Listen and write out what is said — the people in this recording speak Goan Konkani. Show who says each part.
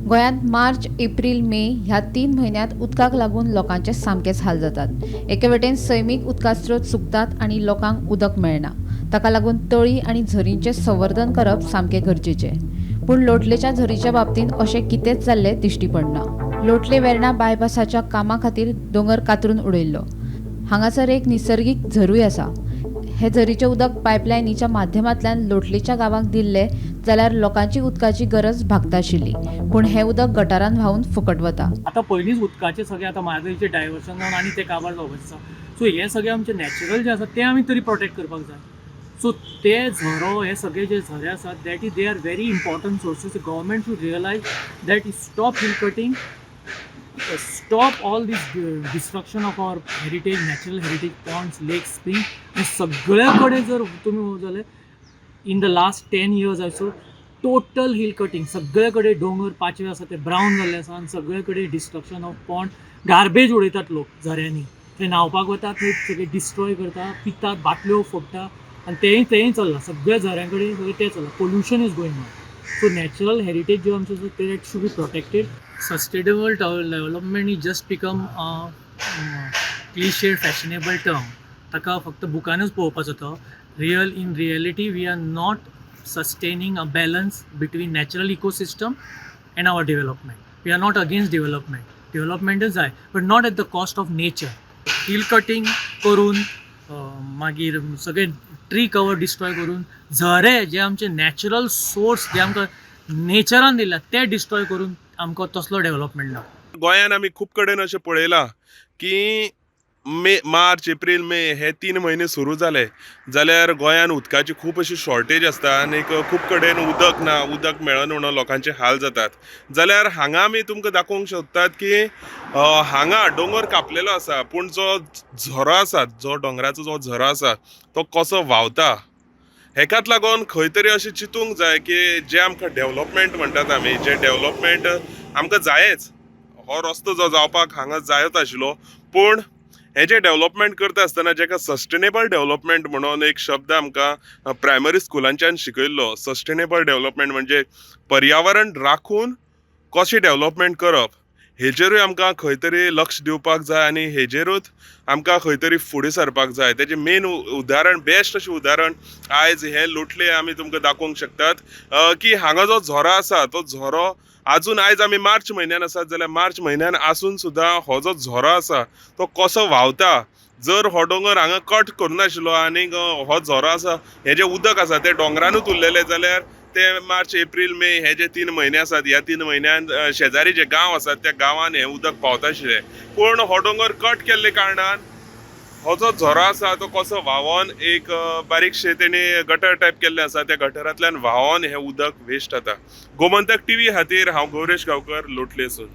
Speaker 1: गोंयांत मार्च, एप्रील, मे ह्या 3 म्हयन्यांत उदकाक लागून लोकांचे सामकेच हाल जातात. एके वटेन सैमीक उदका स्रोत सुकतात आनी लोकांक उदक मेळना. ताका लागून तळी आनी झरींचें संवर्धन करप सामकें गरजेचें. पूण लोटलेच्या झरीच्या बाबतींत अशें कितेंच जाल्लें दिश्टी पडना. लोटले वेर्णा बायपासाच्या कामा खातीर दोंगर कातरून उडयल्लो. हांगासर एक निसर्गीक झरूय आसा. हे झरीचें उदक पायपलायनीच्या माध्यमांतल्यान लोटलेच्या गांवाक दिल्लें जाल्यार लोकांची उदकाची गरज भागता आशिल्ली. पूण हें उदक गटारान व्हांवून फुकट वता.
Speaker 2: आतां पयलींच उदकाचें सगळें आतां म्हादयचें डायवर्सन जावन आनी तें काबार जावपाचें आसा. सो हें सगळें आमचें नॅचरल जें आसा तें आमी तरी प्रोटेक्ट करपाक जाय. सो ते झरो हे सगळे जे झरे आसात, that is, they are very important sources. Government should realize that, stop hill cutting, stop all this destruction of our heritage, natural heritage, ponds, lake, spring. आनी सगळ्या कडेन जर तुमी पळोवत जाल्यार, in the last 10 years also total hill cutting. सगळे कडेन दोंगर पाचवे आसा ते ब्रावन जाल्ले आसा आनी सगळे कडेन डिस्ट्रक्शन ऑफ पॉन्ड. गार्बेज उडयतात लोक झऱ्यांनी. थंय न्हांवपाक वतात, थंय सगळे डिस्ट्रॉय करता, पितात, बाटल्यो फोडटा आनी तेंय चल्लां. सगळ्या झऱ्यां कडेन सगळें तें चल्लां. Pollution is going on. So natural heritage ज्यो आमच्यो आसा ते should be protected. Sustainable development is just become cliche, fashionable term. ताका फक्त बुकानूच पळोवपाचो तो. Real in reality, we are not sustaining a balance between natural ecosystem and our development. We are not against development. डेव्हलपमेंटच जाय, but not at the cost of nature. Hill cutting करून, मागीर सगळे ट्री कवर डिस्ट्रॉय करून, झरे जे आमचे नॅचरल सोर्स जे आमकां नेचरान दिल्या ते डिस्ट्रॉय करून आमकां तसलो डेव्हलपमेंट ना.
Speaker 3: गोंयान आमी खूब कडेन अशें पळयलां की मे, मार्च, एप्रील, मे हे 3 म्हयने सुरू जाले जाल्यार गोंयान उदकाची खूब अशी शॉर्टेज आसता आनी खूब कडेन उदक ना, उदक मेळना म्हणून लोकांचे हाल जातात. जाल्यार हांगा आमी तुमकां दाखोवंक सोदतात की हांगा दोंगर कापलेलो आसा, पूण जो झरो आसा, जो दोंगराचो जो झरो आसा, तो कसो व्हांवता. हेकाच लागून खंय तरी अशें चिंतूंक जाय की जें आमकां डेव्हलपमेंट म्हणटात आमी, जें डेव्हलपमेंट आमकां जायच, हो रस्तो जो जावपाक हांगा जायत आशिल्लो, पूण हें जें डेव्हलपमेंट करता आसतना जेका सस्टेनेबल डेव्हलपमेंट म्हणून एक शब्द आमकां प्रायमरी स्कुलांच्यान शिकयल्लो, सस्टेनेबल डेव्हलपमेंट म्हणजे पर्यावरण राखून कशें डेव्हलपमेंट करप, हेजेरूय आमकां खंय तरी लक्ष दिवपाक जाय आनी हेजेरूच आमकां खंय तरी फुडें सरपाक जाय. तेजें मेन उदाहरण, बेस्ट अशें उदाहरण आयज हें लोटले आमी तुमकां दाखोवंक शकतात की हांगा जो झरो आसा तो झरो आजून, आयज आमी मार्च म्हयन्यान आसात जाल्यार मार्च म्हयन्यान आसून सुद्दां हो जो झरो आसा तो कसो व्हांवता. जर हो दोंगर हांगा कट करुनाशिल्लो आनीक हो झरो आसा, हें जें उदक आसा तें दोंगरानूच उरलेलें जाल्यार ते मार्च, एप्रील, मे हे जे 3 म्हयने आसात, ह्या 3 म्हयन्यान शेजारी जे गांव आसात त्या गांवान हें उदक पावता आशिल्लें. पूण हो दोंगर कट केल्ले कारणान हो जो झरो आसा तो कसो व्हांवोन एक बारीकशें तेणी गटर टायप केल्लें आसा, त्या गटरांतल्यान व्हांवोन हें उदक वेस्ट जाता. गोमंतक टीव्ही खातीर हांव गौरेश गांवकर, लोटलेसून.